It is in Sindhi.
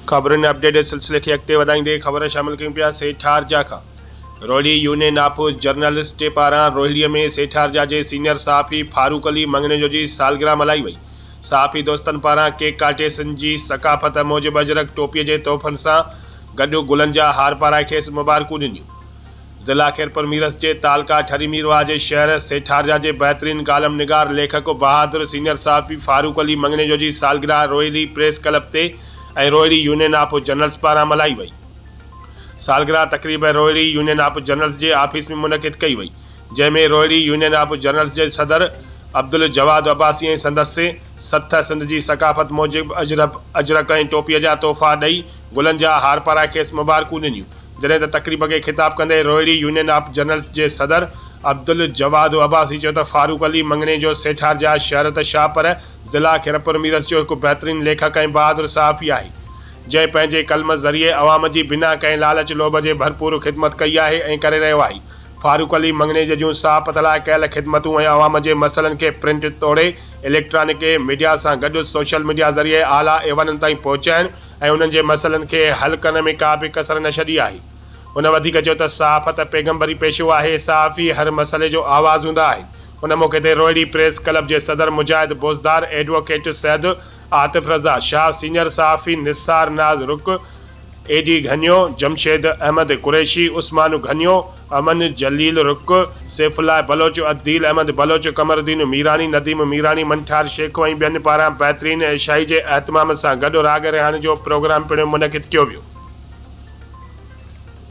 خبرن اپڊيٽ جي سلسلي کي اڳتي وڌائيندي خبر شامل ڪيون پيا سيٺارجا کان روهڙي يونين آف جرنلسٽ پاران روهڙي ۾ سيٺارجا جي سينيئر صحافي فاروق علي مڱڻيجو جي سالگرهه ملهائي وئي صحافي دوستن پاران ڪيڪ ڪاٽي سنڌ جي ثقافت موجب اجرڪ ٽوپي جي تحفن سان گڏ گلن جا هار پارائي کيس مبارڪون ڏنيون. ضلع خيرپور ميرس جي تعلقه ٺري ميرواهه جي شهر سيٺارجا جي بهترين ڪالم نگار، ليکڪ، بهادر سينيئر صحافي فاروق علي مڱڻيجو جي سالگرهه روهڙي پريس ڪلب تي ۽ روهڙي يونين آف جرنلز پاران ملهائي وئي. سالگرهه تقريب روهڙي يونين آف جرنلز جي آفيس ۾ منعقد ڪئي وئي. جنهن ۾ روهڙي يونين آف جرنلز جي صدر عبدالجواد عباسي ۽ سندس سٿ سنڌ جي ثقافت موجب اجرڪ ۽ ٽوپيء جا تحفا ڏئي گلن جا هار پارائي کيس مبارڪون ڏنيون. جڏهن ته تقريب کي خطاب ڪندي روهڙي يونين آف جرنلز جي صدر عبدالجواد عباسي چيو ته فاروق علي مڱڻيجو سيٺارجا شهر ته شاهه پر ضلع خيرپور ميرس جو هڪ بهترين ليکڪ ۽ بهادر صحافي آهي جنهن پنهنجي قلم ذريعي عوام جي بنا ڪنهن لالچ لوڀ جي ڀرپور خدمت ڪئي آهي ۽ ڪري رهيو آهي. فاروق علي مڱڻيجي جون صحافت لاء ڪيل خدمتون ۽ عوام جي مسئلن کي پرنٽ توڙي اليڪٽرانڪ ميڊيا سان گڏ سوشل ميڊيا ذريعي اعليٰ ايوانن تائين پهچائڻ ۽ انهن جي مسئلن کي حل ڪرڻ ۾ ڪا به ڪسر نه ڇڏي آهي. هن وڌيڪ چيو ته صحافت پيغمبري پيشو آهي، صحافي هر مسئلي جو آواز هوندا آهن. ان موقعي تي روهڙي پريس ڪلب جي صدر مجاهد بوزدار، ايڊووڪيٽ سيد عاطف رضا شاهه، سينيئر صحافي نثار ناز رڪ، اي ڊي گهنيو، جمشيد احمد قريشي، عثمان گهنيو، امن جليل رڪ، سيف الله بلوچ، عديل احمد بلوچ، قمر الدين ميراڻي، نديم ميراڻي، منٺار شيخ ۽ ٻين پاران بهترين عشائي جي اهتمام سان گڏ راڳ رهاڻ جو پروگرام پڻ منعقد ڪيو ويو.